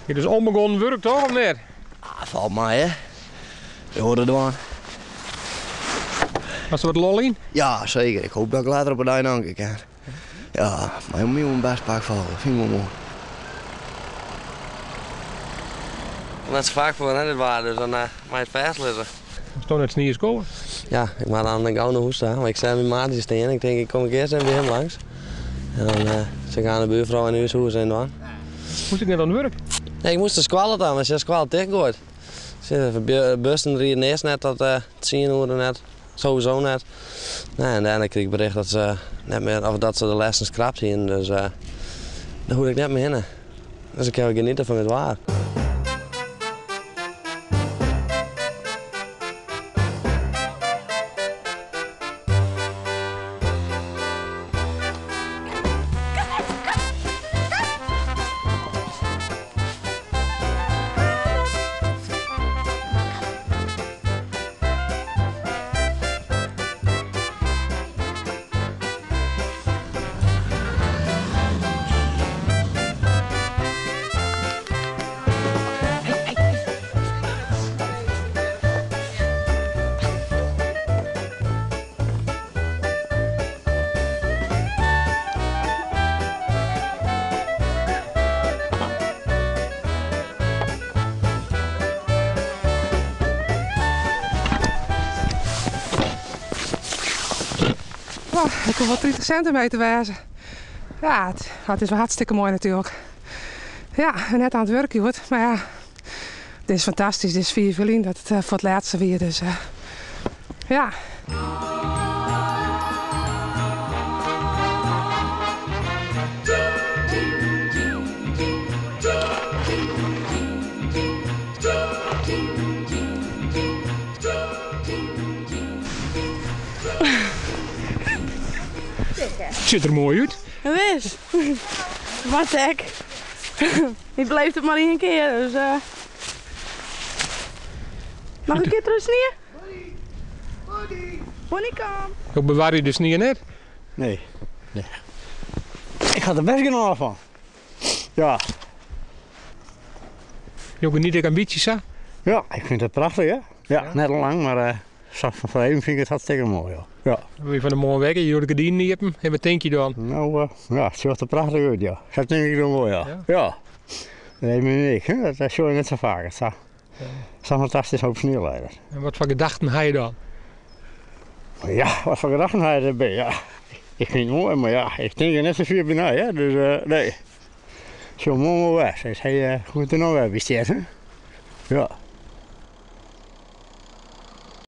Dit is ûnbegonnen wurk toch, of net? Ah, falt mei, hè? Je hoort it dwaan. Hast der wat lol yn? Ja, seker. Ik hoop dat ik letter op 'e dei noch in kear kin. Ja, mei my wol in bêst pak falle. Fyn ik wol moai. Net sa faak foar, hè, dit waar, dus dan mei it fêstlizze. Moatsto net snie skowe? Ja, ik moat dan gau nei hûs ta, want ik seach myn maatsje stean. Ik tink, ik kom earst even by him langs. En dan sil ik aan de buurfrou yn ús hûs even dwaan. Moast ik net oan it wurk? Nee, ik moast de skoalle ta, mar se ha skoalle tichtgoaid. De bussen rieden earst net tot tsien oere net, sowieso net. Nee, en dêrnei krige ik bericht dat se net mear, of dat se de lessen skrapt hienen, dus dêr hoegde ik net mear hinne. Dus ik kin wol geniete fan it waar. Oh, it koe wol 30 sintimeter wêze. Ja, it, it is wol hartstikke moai natuerlik. Ja, net oan it wurk hjoed, mar ja, dit is fantastysk. Dit is 5 jier lyn dat it eh, foar it lêste wie, dus eh, ja. Het ziet er mooi uit. Wis. Wat ek. Ik beleef it mar ien kear, dus. Uh... Noch in kear troch snie? Bonnie, kom. Jo bewarje de snie net? Nee. nee. Ik ha der bêst genôch fan. Ja. Jo geniet ek in bytsje sa? Ja, ik fyn it prachtich, hè. Ja, net lang, mar uh, sa fan even fyn ik it hartstikke moai, ja. Ja. Wie fan de moarn wekker, je doe de gerdinen iepen. En wat tink je dan? Nou, uh, ja, it sjocht der prachtich út, ja. Dat tink ik dan wol, ja. Ja. ja. Dat even ik, hè. Dat sjoch je net sa faak. Sa, sa fantastysk hoop snie leit. En wat foar gedachten ha je dan? Ja, wat foar gedachten ha je derby? Ja, ik fyn it moai, mar ja, ik tink der net safolle by nei, hè. Dus uh, nee. Zo moai wol west. Is hy goed der noch wer by stean, hè? Ja.